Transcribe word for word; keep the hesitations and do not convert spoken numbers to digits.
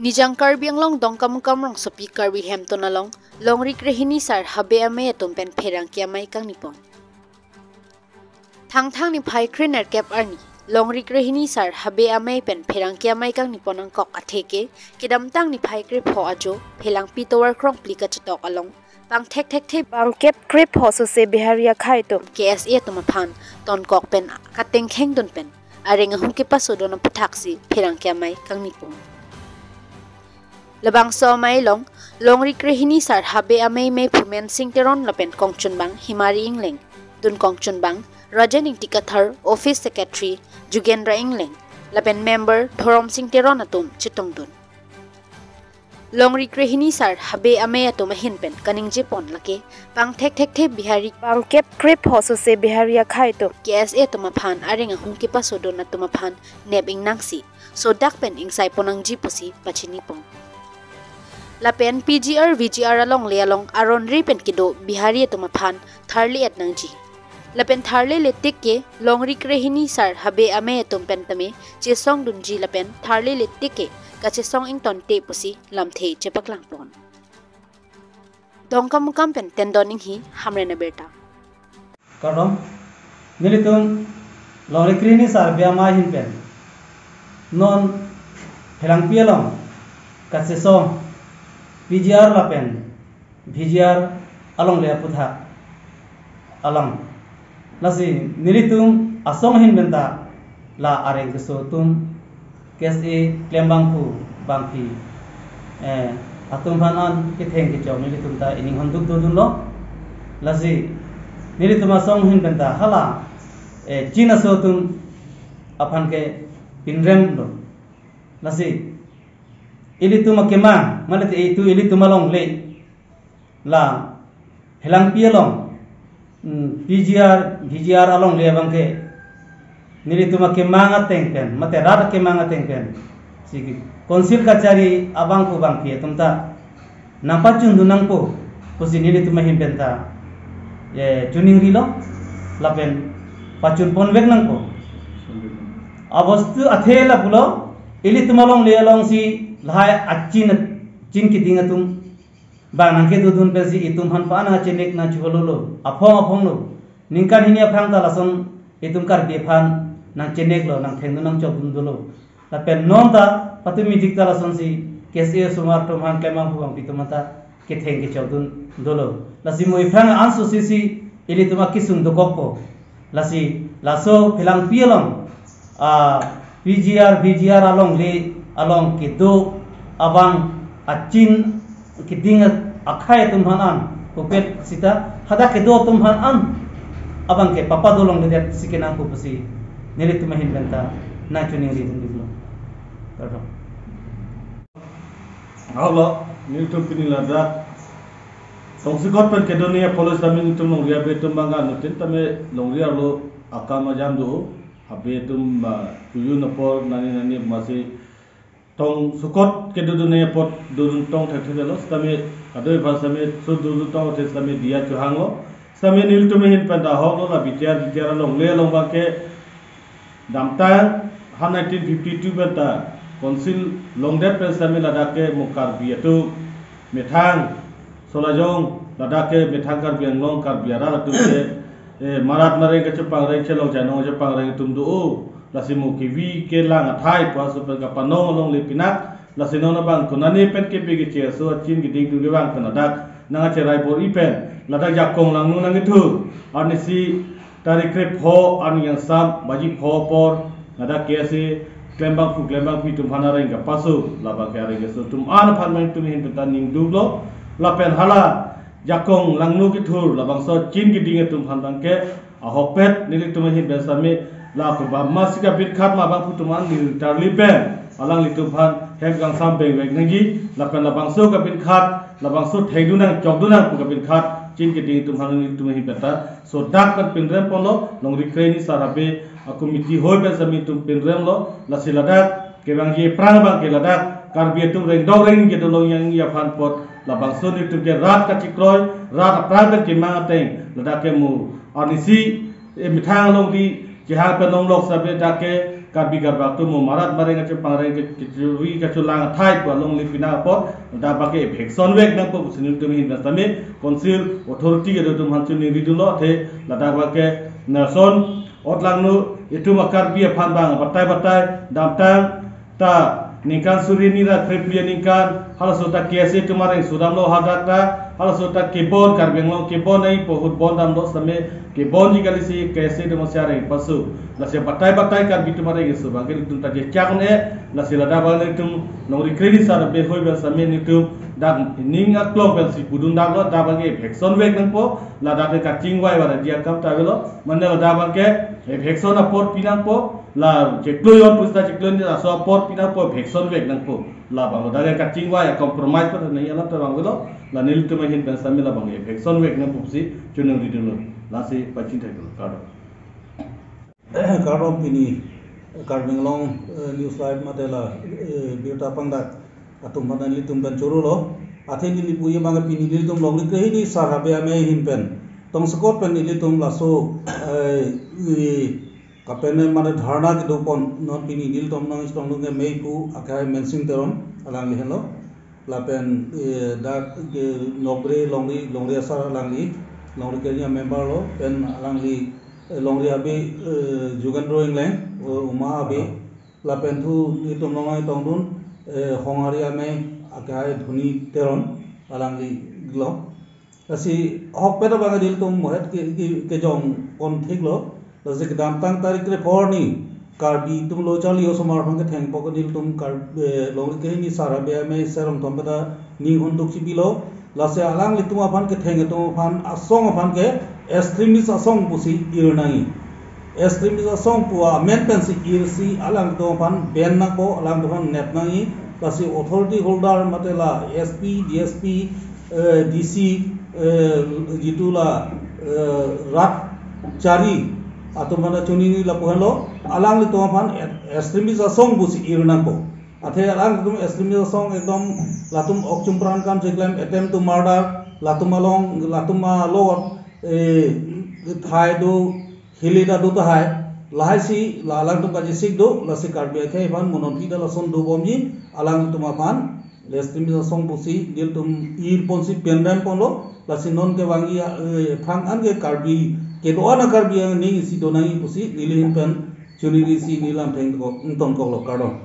Nijang Karbi Anglong Dongkamukam rongsopi Karbi Hemtun along Longri Krehini Sar Habe Amei atum pen pherangke amei kangnipon. Thangthang niphai krenerkep arni Longri Krehini Sar Habe Amei pen pherangke amei kangnipon angkok atheke kedamtang niphai krepho ajo Phelangpi Tovar Krongpli kachetok along pangthek thekthe bangkep krepho sose Bihari akhei atum K S A atum aphan tonkok pen katengkheng dun pen areng ahung kepasodun aputhaksi pherangke amei kangnipon. Labangso amei along Longri Krehini Sar Habe Amei meiphu Mensing Teron lapen kongchunbang Himari Ingleng, dun kongchunbang Rajen Ingti Kathar, Office Secretary Jugendra Ingleng lapen member Dhoromsing Teron atum chetongdun. Longri Krehini Sar Habe Amei atum ahin pen kaningjepon lake pangthek thekthe Bihari bangkep krepho sose Bihari akhei atum K S A atum aphan areng ahung kepasodun atum aphan nep ingnangsi sodak pen ingsaipon nangji pusi pachinipon. Lapen P G R V G R alongle along aron ri pen kedo Bihari atum aphan tharle-et nangji. Lapen tharlele tik ke Longri Krehini Sar Habe Amei atum pen tame chesongdunji lapen tharlele tik ke kachesong ingtonte pusi lamthe chepaklangpon. Dongkamukam pen Tendon Inghi, Hamren Abirta. Kardom, nelitum Longri Krehini Sar Habe Amei ahin pen non Phelangpi along kachesong P G R lapen V G R alongle aputhak alam. Lasi nelitum asong ahin pen ta la areng keso atum K S A klembangphu bangphi, eh, atum aphan an ketheng kechok nelitum ta ining honduk dodunlo. Lasi nelitum asong ahin pen ta hala, eh, chin aso atum aphan ke pinremlo. Lasi ilitum akemang, mane te itu ilitum alongle la Phelangpi along, hmm, P G R, V G R alongle abang ke nelitum akemang ateng pen, mate rat akemang ateng pen si council kachari abangphu bangphi atum ta nangpachundun nangpo pusi nelitum ahin pen ta, eh, choningrilo lapen pachunponvek nangpo. Abostu athe lapulo, ilitum alongle alongsi lahai achin, chin keding atum bang nangkedodun pensi itum aphan pa nangchenek nangcheholo lo, aphong aphong lo. Ningkan hini aphrang ta lason itum Karbi aphan nangcheneklo, nangthengdun nangchokdun dolo. Lapen non ta patumi dik ta lasonsi K S A osomar atum aphan klembangphu bangphi atum ta ketheng kechokdun dolo. Lasi mo iphrang anso sisi ilitum akesung dokokpo. Lasi laso Phelangpi along, ah, P G R, V G R alongle along kedo abang achin keding akhei atum aphan an, puket sita hadak kedo atum aphan an abang ke papa dolongledet si kenangpo pusi nelitum ahin pen ta nangchoningridundunlo. Kardom. Ahoklo, nelitum pini ladak tongsekot pen kedo nangji apotlo sitame nelitum Longri Habe atum abang ke anuttin tame Longri arlo akam ajam do, Habe atum, ah, kujun apor nani nani masi tongsekot kedo nangji apot dodun tong thekthelo sitame kadoi aphan sitame so dodun tong thek sitame diya chohanglo. Sitame nelitum ahin pen ta ahoklo, la B T R, B T R alongle along abang ke damtang ha nineteen fifty-two pen ta council longdet pen sitame ladak ke mo Karbi atum methang solajong, ladak ke methang Karbi Anglong, Karbi arat atum ke, eh, marat mareng kachepangreng, chelong chainong kachepangreng atum do. Lasi mo kevi kelang athai pu aso pen kapanong alongle pinak. Lasi non abang konane pen kepi keche aso achin keding atum ke abang pen ladak nangkacherai bor-i pen ladak jakong langno nangkethur. Arnisi tarik krepho arni angsam baji pho apor ladak K S A klembangphu klembangphi atum aphan areng kapaso, labang ke areng keso atum an aphan nelitum ahin pen ta ningduklo. Lapen hala jakong langno kethur labangso chin keding atum aphan abang ke ahokpet nelitum ahin pen sitame la kobam masi kabit khat ma bangphu atum an neli tarli pen alanglitum aphan hem kangsam bengvek nangji, lapen labangso kabit khat, labangso thengdun nang chokdun nang pu kabit khat chin keding atum aphan nelitum ahin pen ta sodak pen pinremponlo. Longri Krehini Sar Habe akomiti hoi pen sitame nelitum pinremlo. Lasi ladak kevangji aphrang abang ke ladak Karbi atum rengdok rengni kedo longyang aphan apot labangso nelitum ke rat kachekroi, rat aphrang pen kemang ateng ladak ke mo arnisi, eh, methang along di chehang pen longlok sitame dak ke Karbi Karbak atum mo marat mareng kachepangreng ke-, kechevi kachelang athai pu alongle pina apot, ladak abangke eviction vek nangpo pusi nelitum ahin pen sitame council authority kedo atum aphan choningri dunlo, athe ladak abangke lason otlangno, itum a-Karbi aphan abang batai batai damtang ta ningkan suri hini ra krephli aningkan halaso ta K S A atum areng sudamlo hadak ta, halaso ta kebon, Karbi Anglong kebon nangji pu ahut bon damlo sitame kebonji kali si K S A atum si areng pasu. Lasi batai batai Karbi atum areng keso abangke nelitum ta jechak un-e, lasi ladak abang nelitum longri kre-hini sarbei hoi pen sitame nelitum dak ning aklong pensi pudun daklo, ladak abangke eviction vek nangpo, ladak ke kachingvai vara dia kam ta avelo, mane ladak abangke eviction apor pi nangpo, la chiklo jon pusi ta chiklo jon laso apor pi nangpo, eviction vek nangpo. Labang ladak ke kachingvai a-compromise pen nangji alam ta vangvelo, la nelitum ahin pen sitame labang eviction vek nangpo pusi choningri dunlo. Lasi pachini theklo, kardom. Kardom pini Karbi Anglong, eh, News Live mate la, eh, birta pangdak atum aphan nelitum pen chorolo. Athe neli puji abang pini nelitum longri kre-hini sarbei amei ahin pen tongsekot pen nelitum laso, eh, i kapene mane dharna kedopon non pini nelitum nangchetongdun ke mei pu akai Mensing Teron alangli henlo. Lapen, eh, dak ke Nokbre longri, longri asar alangli, longri kre-hini amember lo, pen alangli, eh, longri abe, eh, Jugendro Engleng, eh, Uma abe, lapen thu nelitum nangchetongdun, eh, Honghari amei akai Dhoni Teron alangli lo. Lasi ahokpet abang nelitum mohet ke, ke, kejongpon thiklo. Lasi kedamtang tarik krepho arni Karbi atum lo charli osomar aphan kethengpo ke nelitum Kar-, eh, longri kre-hini sarbei amei serong thom peta ning hunduk si pilo. Lasi alanglitum aphan ketheng atum aphan asong aphan ke extremist asong pusi ir nangji. Extremist asong pu amen pensi irsi alangtum aphan ban nangpo, alangtum aphan nep nangji. Lasi authority holder mate la S P, D S P, eh, D C, eh, jitu la, eh, rat chari atum aphan choningri lapu henlo, alanglitum aphan e-, extremist asong pusi ir nangpo. Athe alangtum extremist asong ekdom latum ok chumpran kam cheklem, attempt to murder, latum along, latum alot, eh, thai do, hili ta do tahai, lahai si la alangtum kachesik do, lasi Karbi akhei aphan mo non pida lason dobomji, alangtum aphan extremist asong pusi nelitum irponsi pen rem ponlo, lasi non kevangji, eh, aphrang an ke Karbi, kedo-an a-Karbi aning isi do nangji pusi neli ahin pen choningri si neli lamtheng ko, ingtonkoklo, kardom.